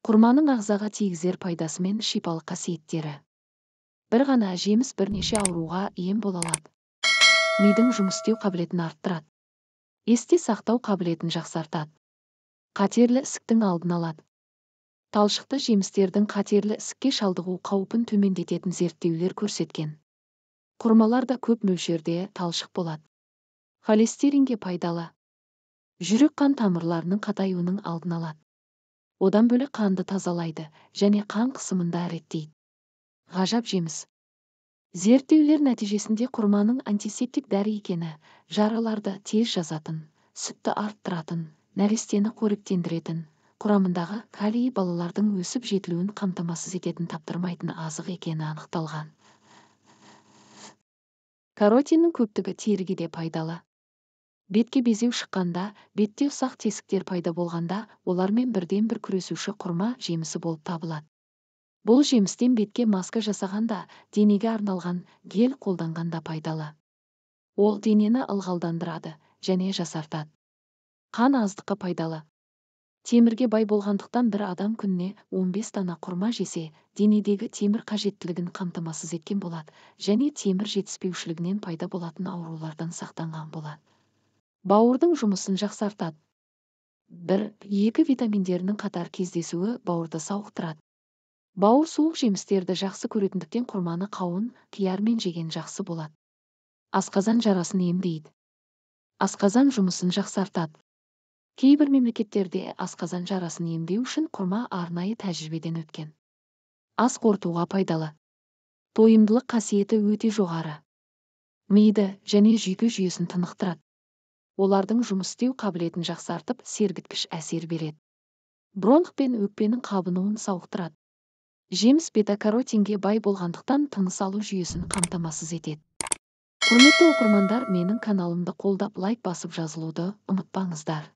Құрманың ағзаға тигізер пайдасы мен шипалы қасиеттері. Бір ғана жеміс бірнеше ауруға ем бола алады. Мидың жұмыс істеу қабілетін арттырады. Есте сақтау қабілетін жақсартады. Қатерлі ісіктің алдын алады. Талшықты жемістердің қатерлі ісікке шалдығу қаупін төмендететін зерттеулер көрсеткен. Құрмаларда көп мөлшерде талшық болады. Холестеринге пайдалы. Жүрек қан тамырларының қатаюының алдын алады. Одан бөлек қанды тазалайды және қан қысымын да реттейді. Ғажап жеміс. Зерттеулер нәтижесінде құрманың антисептик дәрі екені, жараларды тез жазатын, сүтті арттыратын, нәрестені қоректендіретін, құрамындағы калий балалардың өсіп жетілуін қамтамасыз ететін таптырмайтын азық екені анықталған. Каротиннің көптігі теріге де пайдалы. Бетке безеу шыққанда, бетте ұсақ тесіктер пайда болғанда, олармен бірден бір күресуші құрма жемісі болып табылады. Бұл жемістен бетке маска жасағанда, денеге арналған гель қолданғанда пайдалы. Ол денені ылғалдандырады және жасартады. Қан аздыққа пайдалы. Темірге бай болғандықтан бір адам күніне 15 дана құрма жесе, денедегі темір қажеттілігін қамтамасыз еткен болады және темір жетіспеушілігінен пайда болатын аурулардан сақтанған болады. Бауырдың жұмысын жақсартады. 1-2 витаминдерінің қатар кездесуі бауырды сауықтырады. Бауыр суық жемістерді жақсы көретіндіктен құрманы қауын, қиярмен жеген жақсы болады. Асқазан жарасын емдейді. Асқазан жұмысын жақсартады. Кейбір мемлекеттерде асқазан жарасын емдеу үшін құрма арнайы тәжірибеден өткен. Ас қорытуға пайдалы. Тойымдылық қасиеті өте жоғары. Миды және жүйке жүйесін тынықтырады. Олардың жұмыс істеу қабілетін жақсартып, сергіткіш әсер береді. Бронх пен өкпенің қабынуын сауықтырады. Жеміс бета-каротинге бай болғандықтан тыныс алу жүйесін қамтамасыз етеді. Құрметті оқырмандар, менің каналымды қолдап, лайк басып жазылуды ұмытпаңыздар.